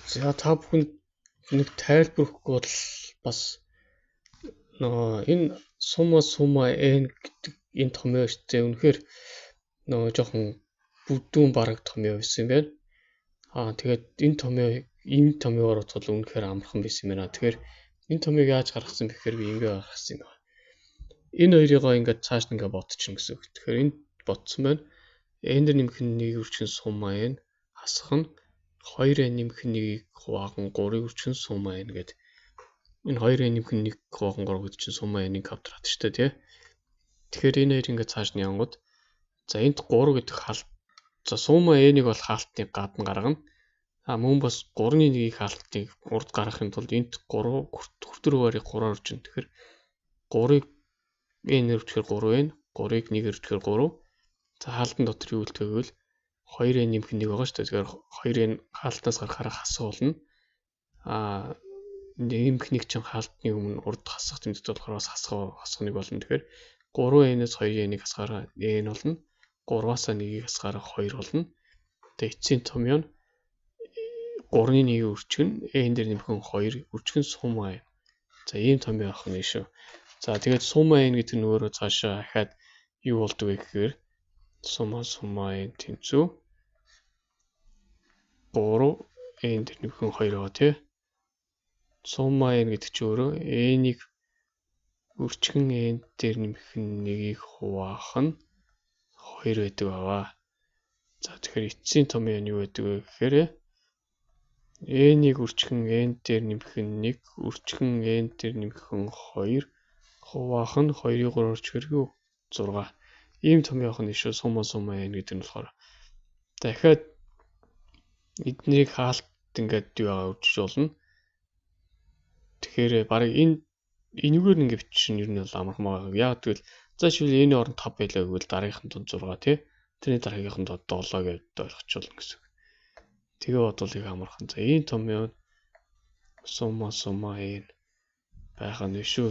За, та бүхэнд нэг тайлбар өгөхгүй бол бас нөгөө энэ summa summa n гэдэг энэ томьёо шүү дээ. Үнэхээр нөгөө жоохон бүдүүн бараг томьёо байсан юм байна. Аа, тэгээд энэ томьёогоор бодвол үнэхээр амархан байсан юм байна. Тэгэхээр энэ томьёог яаж гаргасан бэ гэхээр би ингэ гаргасан юм байна. Энэ хоёрыгоо ингээд цааш нь ингээд бодчихно гэсэн үг. Тэгэхээр энд бодсон байна. N дээр нэмэх нь 1 үржих summa n хасах нь 2n нэмэх нь 1-ийг хуваахан 3-ыг үржих summa n гэдэг. Энэ 2n нэмэх нь 1 хуваахан 3 гэдэг чинь summa n-ийн квадрат шүү дээ, тий. Тэгэхээр энэ хоёр ингээд цааш нь янгууд, за, энд 3 гэдэг хаалт, за, summa n-ийг бол хаалтны гадна гаргана. А мөн бас 3-ны 1-ийг хаалтыг урд гаргахын тулд энд 3 хүртэр хуваарийг 3-аар үржинэ. Тэгэхээр 3-ыг n-ээр үржихээр 3n, 3-ыг 1-ээр үржихээр 3. За, хаалтан дотор юу үлдэх вэ гэвэл 2n нэмэх 1 байгаа шүү дээ. Тэгэхээр 2n хаалтнаас гарахаараа хасах болно. А нэмэх 1 чинь хаалтны өмнө урд хасах тэмдэгт болохоор бас хасах 1 болно. Тэгэхээр 3n-ээс 2n-ийг хасахаараа n болно. 3-аас 1-ийг хасахаараа 2 болно. Тэгээ эцсийн томьёо нь 3-ны 1-ийн үржих нь n дээр нэмэх нь 2 үржих нь summa n. За, ийм томьёо авах нь шүү. За, тэгээд summa n гэдэг нь өөрөө цаашаа ахаад юу болдог вэ гэхээр summa summa n тэнцүү 3 n дээр нэмэх нь 2 байгаа, тий. Summa n гэдэг чинь өөрөө n-ийг үржихэн n дээр нэмэх нь 1-ийг хуваах нь 2 байдаг байгаа. За, тэгэхээр эцсийн томьёо нь юу байдаг вэ гэхээр n-ийг үржихэн n дээр нэмэх нь 1 үржихэн n дээр нэмэх нь 2 хуваах нь 2-ыг 3 үржихээр 6. Ийм томьёо нь шүү, summa summa n гэдэг нь болохоор. Дахиад эднийг хаалт ингээд юу байгаа үржиж болно. Тэгэхээр бараг энэ энэгээр ингэ бичсэн ер нь бол амархан байгаа. Яг тэгвэл, за, жишээлбэл, энэ оронд 5 байлаа гэвэл дараагийнх нь 6, тий. Тэрний дараагийнх нь 7 гэж ойлгочихвол гэсэн үг. Тэгээ бодвол их амархан. За, ийм томьёо summa summa n байгаа нь шүү.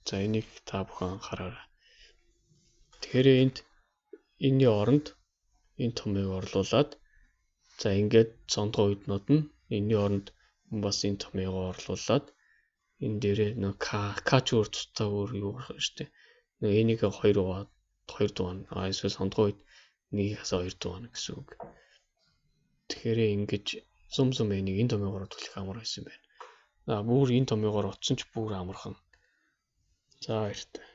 За, энийг та бүхэн анхаараарай. Тэгэхээр энд энэний оронд энэ томьёог орлуулад, за, ингээд сондгоо үйднүүд нь энэний оронд бас энэ томьёогоо орлуулад, энэ дээрээ нөө к к ч өөр тусдаа өөр юу гарах шүү дээ. Нөө энийг 2 хуваа 2 дугаар, а эсвэл сондгоо үед нэгийг хасаа 2 дугаар гэсэн үг. Тэгэхээр ингэж sum sum n-ийг энэ томьёогоор төлөх амар байсан юм байна. За, бүр энэ томьёогоор утсан ч бүр амархан. За, баяртай.